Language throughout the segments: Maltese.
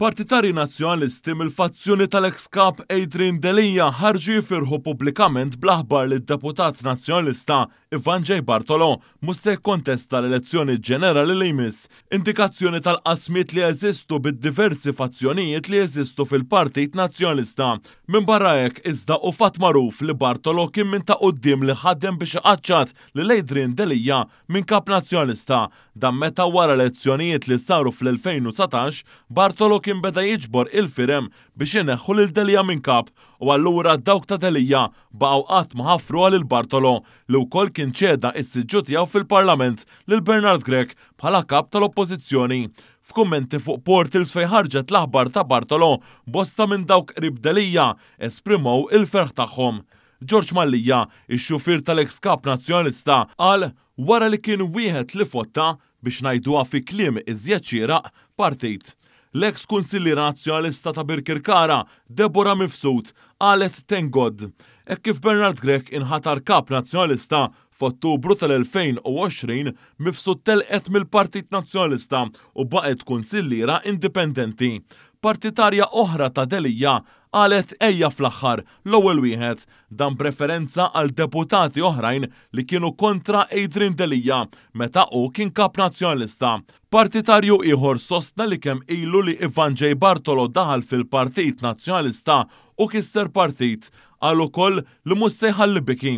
Partitarji Nazzjonalisti mill-fazzjoni tal-eks Kap Adrian Delia ħarġu jifirħu pubblikament bl-aħbar li d-deputat Nazzjonalista Ivan J. Bartolo mhux se jikkontesta l-elezzjoni ġenerali li jmiss, indikazzjoni tal-qasmiet li jeżistu bid-diversi fazzjonijiet li jeżistu fil-Partit Nazzjonalista. Minbarra hekk, iżda hu fatt magħruf li Bartolo kien minn ta' quddiem li ħadem biex iqaċċat lil Adrian Delia minn Kap Nazzjonalista. Dan meta wara elezzjonijiet li saru fl-2019, Bartolo kien beda jiġbor il-firem biex ineħħu lil Delia minn Kap u allura dawk ta' Delia baqgħu qatt ma ħafruha lil Bartolo li wkoll kien ċeda s-siġġu tiegħu fil-Parlament lil Bernard Grech bħala Kap tal-Oppożizzjoni. F'kummenti fuq portals fejn ħarġet l-aħbar ta' Bartolo, bosta minn dawk qrib Delia esprimew il-ferħ tagħhom. George Mallia, ix-xufier tal-eks Kap Nazzjonalista, qal wara li kien wieħed li fotta, biex ngħiduha fi kliem iżjed xieraq, partit. L-eks Kunsilliera Nazzjonalista ta' Birkirkara, Deborah Mifsud, qalet thank God. Hekk kif Bernard Grech inħatar Kap Nazzjonalista f'Ottubru tal-2020, Mifsud telqet mill-Partit Nazzjonalista u baqgħet kunsilliera indipendenti. Partitarja oħra ta' Delia qalet ejja fl-aħħar, l-ewwel wieħed. Dan b'referenza għal deputati oħrajn li kienu kontra Adrian Delia meta hu kien Kap Nazzjonalista. Partitarju ieħor sostna li kemm ilu li Ivan J. Bartolo daħal fil-Partit Nazzjonalista u kisser partit. Qal ukoll li mhux se jħalli biki.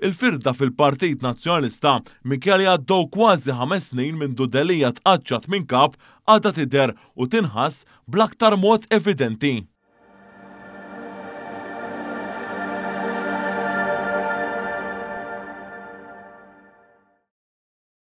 Il-firda fil-Partit Nazzjonalista, minkejja li għaddew kważi ħames snin mindu Delia tqaċċat minn Kap, għadha tidher u tinħass bl-aktar mod evidenti.